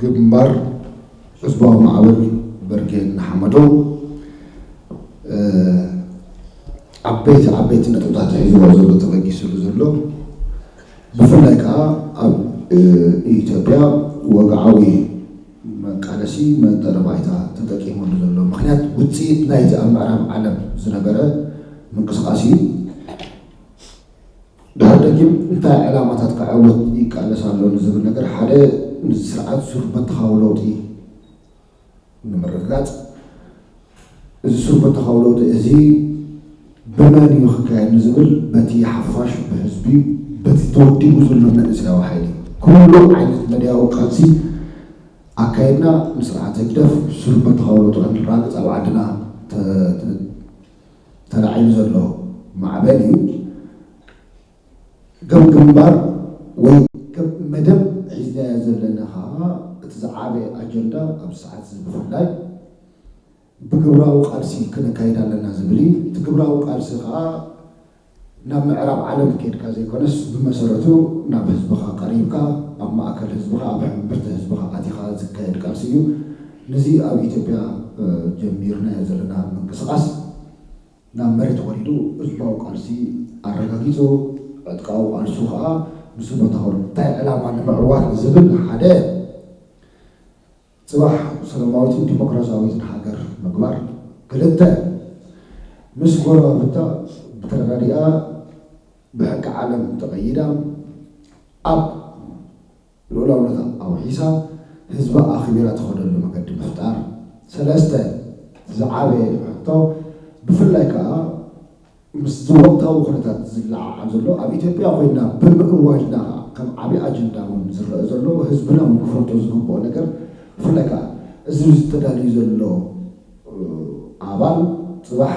ግንባር ህዝባዊ ማዕበል በርጌድ ንሓመዱ ዓበይቲ ዓበይቲ ነጥብታት ሒዝዎ ዘሎ ተበጊስሉ ዘሎ፣ ብፍላይ ከዓ ኣብ ኢትዮጵያ ወግዓዊ መቃለሲ መንጠረ ባይታ ተጠቂሙሉ ዘሎ ምክንያት ውፅኢት ናይቲ ኣብ ምዕራብ ዓለም ዝነበረ ምንቅስቃስ እዩ። ድሕር ደጊም እንታይ ዕላማታት ክዕወት ይቃለስ ኣሎ ንዝብል ነገር ሓደ፣ ስርዓት ሱር በተኻዊ ለውጢ ንምርግጋፅ፣ እዚ ሱር በተኻዊ ለውጢ እዚ ብመን እዩ ክካየድ ንዝብል በቲ ሓፋሽ ብህዝቢ በቲ ተወዲቡ ዘሎ መንእሰያዊ ሓይሊ ኩሉ ዓይነት መድያዊ ቃልሲ ኣካይድና ንስርዓት ህግደፍ ሱር በተኻዊ ለውጢ ከነረጋግፅ ኣብ ዓድና ተላዒሉ ዘሎ ማዕበል እዩ። ከም ግንባር ወይ ከም መደብ ሒዝናዮ ዘለና ከዓ እቲ ዝዓበየ ኣጀንዳ ኣብዚ ሰዓት እዚ ብፍላይ ብግብራዊ ቃልሲ ክነካይድ ኣለና ዝብል እዩ። እቲ ግብራዊ ቃልሲ ከዓ ናብ ምዕራብ ዓለም ከይድካ ዘይኮነስ ብመሰረቱ ናብ ህዝብኻ ቀሪብካ ኣብ ማእከል ህዝብኻ ኣብ ሕምብርቲ ህዝብኻ ኣቲኻ ዝካየድ ቃልሲ እዩ። ነዚ ኣብ ኢትዮጵያ ጀሚርናዮ ዘለና ምንቅስቃስ ናብ መሬት ወሪዱ ህዝባዊ ቃልሲ ኣረጋጊፁ ዕጥቃዊ ቃልሱ ከዓ ንሱ ቦታ እንታይ ዕላማ ንምዕዋት ዝብል ሓደ ፅባሕ ሰላማዊትን ዲሞክራሲያዊትን ሃገር ምግባር፣ ክልተ ምስ ጎረባብታ ብተረዳዲኣ ብሕቂ ዓለም ተቐይዳ ኣብ ልኡላውነታ ኣውሒሳ ህዝባ ኣኽቢራ ትኸደሉ መገዲ ምፍጣር፣ ሰለስተ ዝዓበየ ሕቶ ብፍላይ ከዓ ምስ ዝወቅታዊ ኩነታት ዝለዓዓል ዘሎ ኣብ ኢትዮጵያ ኮይና ብምእዋጅና ከዓ ከም ዓብዪ ኣጀንዳ እውን ዝረአ ዘሎ ህዝብና እውን ክፈልጦ ዝግብኦ ነገር ብፍላይ ከዓ እዚ ዝተዳልዩ ዘሎ ኣባል ፅባሕ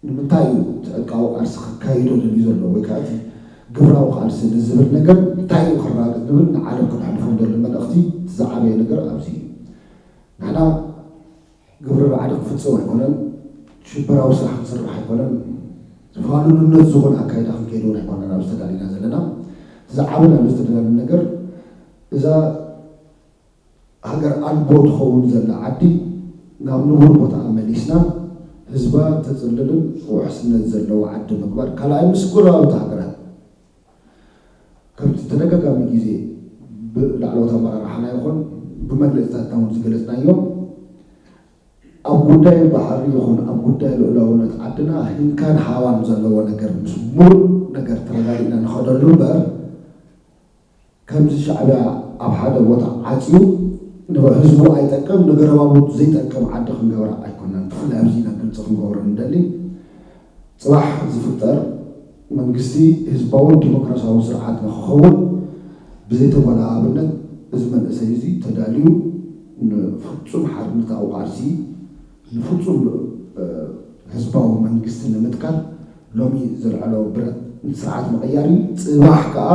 ንምንታይ እዩ እቲ ዕጥቃዊ ቃልሲ ክካይዶ ደልዩ ዘሎ ወይ ከዓ እቲ ግብራዊ ቃልሲ ንዝብል ነገር እንታይ እዩ ክረጋገፅ ዝብል ንዓለም ክነሕልፎ ደሊ መልእኽቲ እቲ ዝዓበየ ነገር ኣብዚ እዩ። ንሕና ግብሪ ራዕዲ ክፍፅም ኣይኮነን፣ ሽበራዊ ስራሕ ክንሰርሕ ኣይኮነን፣ ዝፋሉልነት ዝኾነ ኣካይዳ ክንከይድ እውን ኣይኮነን ኣብዚ ተዳሊና ዘለና። እቲ ዝዓበ ናብ ዝተደላለ ነገር እዛ ሃገር ኣልቦ ትኸውን ዘላ ዓዲ ናብ ንቡር ቦታኣ መሊስና ህዝባ ተፅልልን ውሕስነት ዘለዎ ዓዲ ምግባር ካልኣይ ምስ ጎረባብቲ ሃገራት ከምቲ ተደጋጋሚ ግዜ ብላዕለዎት ኣመራርሓና ይኹን ብመግለፅታትና እውን ዝገለፅናዮ ኣብ ጉዳይ ባሕሪ ይኹን ኣብ ጉዳይ ልኡላውነት ዓድና ህንካን ሃዋን ዘለዎ ነገር ምስ ሙሉእ ነገር ተረዳዲእና ንኸደሉ እምበር ከምዚ ሻዕብያ ኣብ ሓደ ቦታ ዓፅዩ ንህዝቡ ኣይጠቅም ንገረባቡ ዘይጠቅም ዓዲ ክንገብራ ኣይኮናን። ብፍላይ ኣብዚ ኢና ግልፂ ክንገብሮ ንደሊ። ፅባሕ ዝፍጠር መንግስቲ ህዝባውን ዲሞክራሲያዊ ስርዓት ንክኸውን ብዘይተጓዳኣብነት እዚ መንእሰይ እዚ ተዳልዩ ንፍፁም ሓርነታዊ ቃልሲ ንፍፁም ህዝባዊ መንግስቲ ንምትካል ሎሚ ዘልዓሎ ብረት ስርዓት ምቕያር እዩ። ፅባሕ ከዓ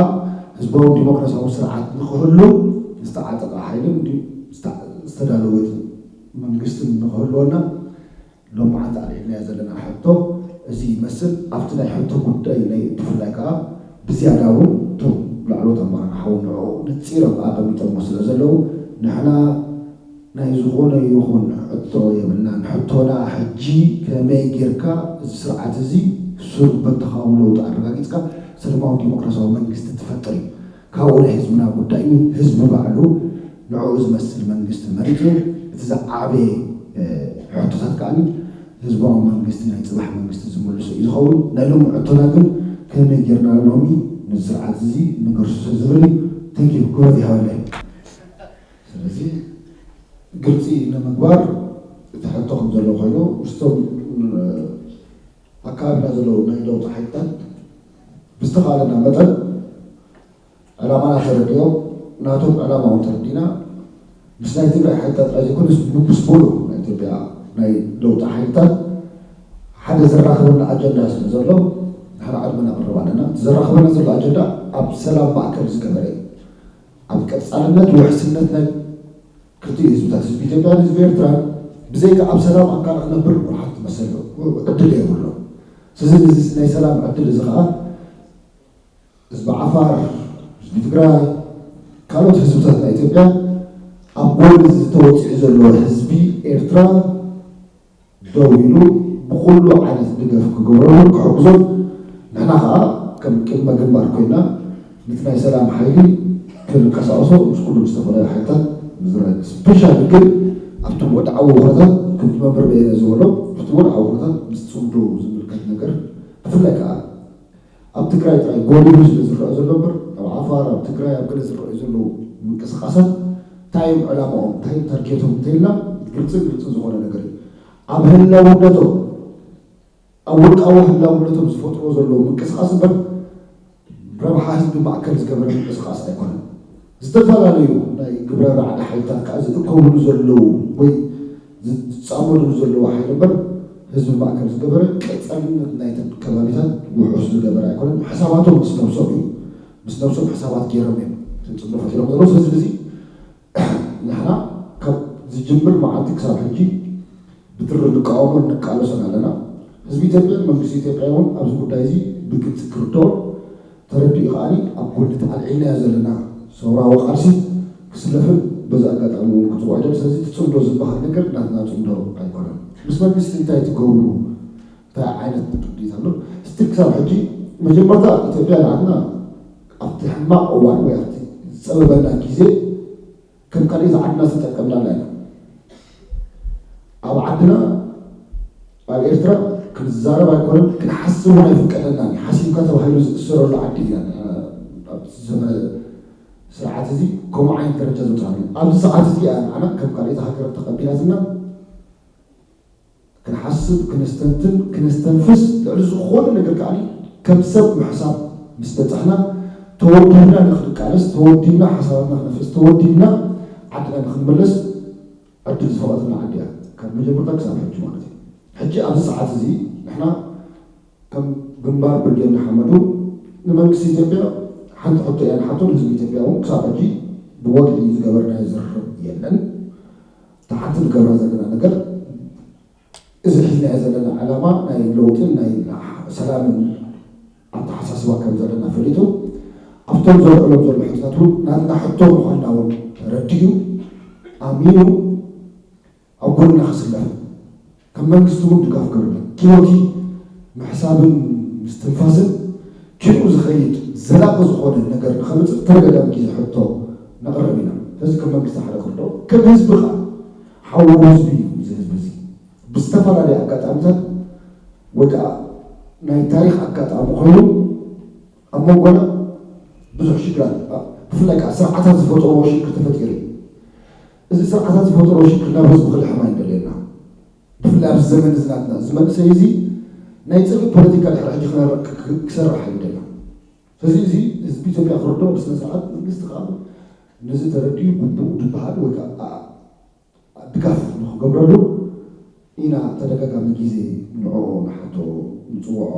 ህዝባዊ ዲሞክራሲያዊ ስርዓት ንክህሉ ዝተዓጠቐ ሓይልን ዝተዳለወት መንግስትን ንክህልወና ሎማዓንቲ ኣልዒልናዮ ዘለና ሕቶ እዚ ይመስል። ኣብቲ ናይ ሕቶ ጉዳይ ናይ ብፍላይ ከዓ ብዝያዳ እውን እቶም ላዕሎት ኣመራርሓ እውን ንዕኡ ነፂሮም ኣቐሚጦሞ ስለ ዘለዉ ንሕና ናይ ዝኾነ ይኹን ሕቶ የብልናን። ሕቶና ሕጂ ከመይ ጌርካ እዚ ስርዓት እዚ ሱር በተኻዊ ለውጢ ኣረጋጊፅካ ሰላማዊ ዲሞክራሲያዊ መንግስቲ ትፈጥር እዩ። ካብኡ ናይ ህዝብና ጉዳይ እዩ። ህዝቢ ባዕሉ ንዕኡ ዝመስል መንግስቲ መሪፁ። እቲ ዝዓበየ ሕቶታት ከዓ ህዝባዊ መንግስቲ ናይ ፅባሕ መንግስቲ ዝምልሶ እዩ ዝኸውን። ናይ ሎሚ ሕቶና ግን ከመይ ጌርና ሎሚ ነዚ ስርዓት እዚ ንገርስሶ ዝብል እዩ። ተንኪዩ ክብረት ይሃበለይ። ስለዚ ግልፂ ንምግባር እቲ ሕቶ ከም ዘሎ ኮይኑ ምስቶም ኣካባቢና ዘለዉ ናይ ለውጢ ሓይልታት ብዝተኻለና መጠን ዕላማና ተረዲኦም ናቶም ዕላማ እውን ተረዲና ምስ ናይ ትግራይ ሓይልታት ጥራይ ዘይኮነስ ምስ ሙሉ ናይ ኢትዮጵያ ናይ ለውጢ ሓይልታት ሓደ ዘራኽበና ኣጀንዳ ስለ ዘሎ ንሕና ዕድመ ነቕርብ ኣለና። ዘራኽበና ዘሎ ኣጀንዳ ኣብ ሰላም ማእከል ዝገበረ እዩ። ኣብ ቀፃልነት ውሕስነት ናይ ክልቲኡ ህዝብታት ህዝቢ ኢትዮጵያን ህዝቢ ኤርትራን ብዘይካ ኣብ ሰላም ኣካል ክነብር መርሓት መሰል ዕድል የብሎ። ስለዚ እዚ ናይ ሰላም ዕድል እዚ ከዓ ህዝቢ ዓፋር፣ ህዝቢ ትግራይ፣ ካልኦት ህዝብታት ናይ ኢትዮጵያ ጎል ዝተወፅኡ ዘሎ ህዝቢ ኤርትራ ደው ኢሉ ብኩሉ ዓይነት ድገፍ ክገብረሉ ክሕግዞን ንሕና ከዓ ከም ቅድመ ግንባር ኮይና ነቲ ናይ ሰላም ሓይሊ ክንቀሳቀሶ ምስ ኩሉ ዝተፈላለዩ ሓይልታት ምዝራግ ስፔሻሊ ግን ኣብቲ ወድዓዊ ኩነታት ከምቲ መምህር በየነ ዝበሎ ኣብቲ ወድዓዊ ኩነታት ምስ ፅምዶ ዝምልከት ነገር ብፍላይ ከዓ ኣብ ትግራይ ጥራይ ጎሊሁ ስለ ዝረአ ዘሎ እምበር ኣብ ዓፋር ኣብ ትግራይ ኣብ ገለ ዝረአዩ ዘለዉ ምንቅስቃሳት እንታይ እዮም ዕላማኦም እንታይ እዮም ታርጌቶም እንተይልና ግልፅን ግልፅን ዝኾነ ነገር እዩ ኣብ ህላውነቶም ኣብ ውልቃዊ ህላውነቶም ዝፈጥሮ ዘለዉ ምንቅስቃስ እምበር ረብሓ ህዝቢ ማእከል ዝገበረ ምንቅስቃስ ኣይኮነን ዝተፈላለዩ ናይ ግብረ ራዕዲ ሓይልታት ከዓ ዝእከብሉ ዘለዉ ወይ ዝፃመድሉ ዘለዉ ሓይሊ እምበር ህዝቢ ማእከል ዝገበረ ቀፃልነት ናይተን ከባቢታት ውሑስ ዝገበረ ኣይኮነን ሕሳባቶም ምስ ነብሶም እዩ ምስ ነብሶም ሕሳባት ገይሮም እዮም ፅምዶ ፈጢሮም ዘለዉ ስለዚ እዚ ንሕና ካብ ዝጅምር መዓልቲ ክሳብ ሕጂ ብትሪ ንቃወሞን ንቃለሶን ኣለና ህዝቢ ኢትዮጵያ መንግስቲ ኢትዮጵያ እውን ኣብዚ ጉዳይ እዚ ብግልፂ ክርድኦን ተረዲኡ ከዓኒ ኣብ ጎኒ ተኣልዒልናዮ ዘለና ሰውራዊ ቃልሲ ክስለፍን በዚ ኣጋጣሚ እውን ክፅውዕ ደል ስለዚ እቲ ፅምዶ ዝበሃል ነገር ናትና ፅምዶ ኣይኮነን ምስ መንግስቲ እንታይ ትገብሩ እንታይ ዓይነት ድርጊት ኣሎ ስቲል ክሳብ ሕጂ መጀመርታ ኢትዮጵያ ንዓትና ኣብቲ ሕማቕ እዋን ወይ ኣብቲ ዝፀበበና ግዜ ከም ካልእ ዓድና ዝተጠቀምናላ ኢና ኣብ ዓድና ኣብ ኤርትራ ክንዛረብ ኣይኮነን ክንሓስብ እውን ኣይፍቀደናን ሓሲብካ ተባሂሉ ዝእሰረሉ ዓዲ ኢና ስርዓት እዚ ከምኡ ዓይነት ደረጃ ዝበፅሓሉ ኣብዚ ሰዓት እዚ እያ ንዓና ከም ካልኦት ሃገራት ተቐቢላትና ክንሓስብ ክነስተንትን ክነስተንፍስ ልዕሊ ዝኾነ ነገር ከዓ ከም ሰብ ምሕሳብ ምስ በፃሕና ተወዲብና ንክንቃለስ ተወዲብና ሓሳባትና ክነፍስ ተወዲብና ዓድና ንክንመለስ ዕድል ዝፈቐደልና ዓዲ እያ ካብ መጀመርታ ክሳብ ሕጂ ማለት እዩ ሕጂ ኣብዚ ሰዓት እዚ ንሕና ከም ግንባር ብርጌድ ንሓመዱ ንመንግስቲ ኢትዮጵያ ሓንቲ ሕቶ እያ ንሓቶ ንህዝቢ ኢትዮጵያ እውን ክሳብ ሕጂ ብወግዒ ዝገበርናዮ ዝርርብ የለን እታ ሓንቲ ንገብራ ዘለና ነገር እዚ ሒዝናዮ ዘለና ዕላማ ናይ ለውጥን ናይ ሰላምን ኣተሓሳስባ ከም ዘለና ፈሊጡ ኣብቶም ዘልዕሎም ዘሎ ሕቶታት እውን ናትና ሕቶ ምዃንና እውን ተረዲኡ ኣሚኑ ኣብ ጎንና ክስለፍ ከም መንግስቲ እውን ድጋፍ ክገብረና ኪኖቲ ምሕሳብን ምስትንፋስን ኪንኡ ዝኸይድ ዘላቂ ዝኾነ ነገር ንኸምፅእ ተደጋጋሚ ግዜ ሕቶ ነቕርብ ኢና። እዚ ከም መንግስቲ ሓደ ክርዶ ከም ህዝቢ ከዓ ሓዉ ህዝቢ እዩ እዚ ህዝቢ እዚ ብዝተፈላለየ ኣጋጣሚታት ወይ ከዓ ናይ ታሪክ ኣጋጣሚ ኮይኑ ኣብ መንጎና ብዙሕ ሽግራት ብፍላይ ከዓ ስርዓታት ዝፈጠርዎ ሽግር ተፈጢሩ እዩ። እዚ ስርዓታት ዝፈጠርዎ ሽግር ናብ ህዝቢ ክልሕም ኣይንደልየና። ብፍላይ ኣብዚ ዘመን እዚ ናትና እዚ መንእሰይ እዚ ናይ ፅልኢ ፖለቲካ ድሕሪ ሕጂ ክሰርሕ ኣይደልን። ስለዚ እዚ ህዝቢ ኢትዮጵያ ክርድኦ ብስነ ስርዓት መንግስቲ ከዓ ነዚ ተረዲኡ ግቡእ ዝበሃል ወይ ከዓ ድጋፍ ንክገብረሉ ኢና ተደጋጋሚ ግዜ ንዕኦ ንሓቶ ንፅውዖ።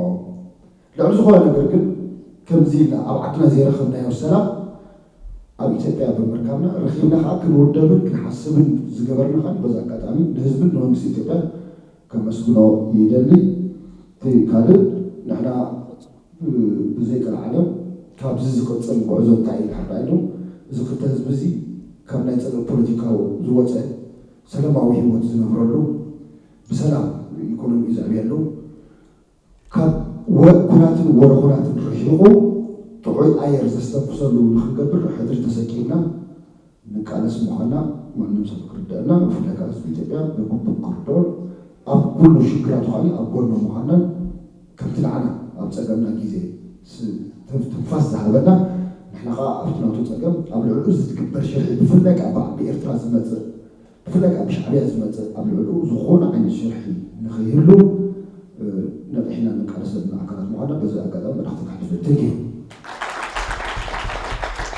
ልዕሊ ዝኾነ ነገር ግን ከምዚ ኢልና ኣብ ዓድና ዘይረኸብናዮ ሰላም ኣብ ኢትዮጵያ ብምርካብና ረኺብና ከዓ ክንውደብን ክንሓስብን ዝገበርና ከዓ በዚ ኣጋጣሚ ንህዝብን ንመንግስቲ ኢትዮጵያ ከመስግኖ ይደሊ። እቲ ካልእ ንሕና ብዘይ ቀልዓለም ካብዚ ዝቕፅል ጉዕዞ እንታይ እዩ ድሕር ኢሉ እዚ ክልተ ህዝቢ እዚ ካብ ናይ ፅልኢ ፖለቲካዊ ዝወፀ ሰላማዊ ህይወት ዝነብረሉ ብሰላም ኢኮኖሚ ዘዕብየሉ ካብ ኩናትን ወረ ኩናትን ርሒቑ ጥዑይ ኣየር ዘስተንፍሰሉ ንክንገብር ሕድሪ ተሰኪምና ንቃለስ ምዃንና ማንም ሰብ ክርደአና ብፍላይ ከዓ ህዝቢ ኢትዮጵያ ብግቡእ ክርደኦን ኣብ ኩሉ ሽግራቱ ከዓ ኣብ ጎኖ ምዃንናን ከምቲ ንዓና ኣብ ፀገምና ግዜ ትንፋስ ዝሃበና ንሕና ከዓ ኣብቲ ናቱ ፀገም ኣብ ልዕሊኡ ዝትግበር ሽርሒ ብፍላይ ከዓ ብዓቢ ኤርትራ ዝመፅእ ብፍላይ ከዓ ብሻዕብያ ዝመፅእ ኣብ ልዕሊኡ ዝኾነ ዓይነት ሽርሒ ንኸይህሉ ነቒሕና ንቃለሰልና ኣካላት ምዃንና በዚ ኣጋጣሚ መልእኽቲ ከሕልፍ እደሊ።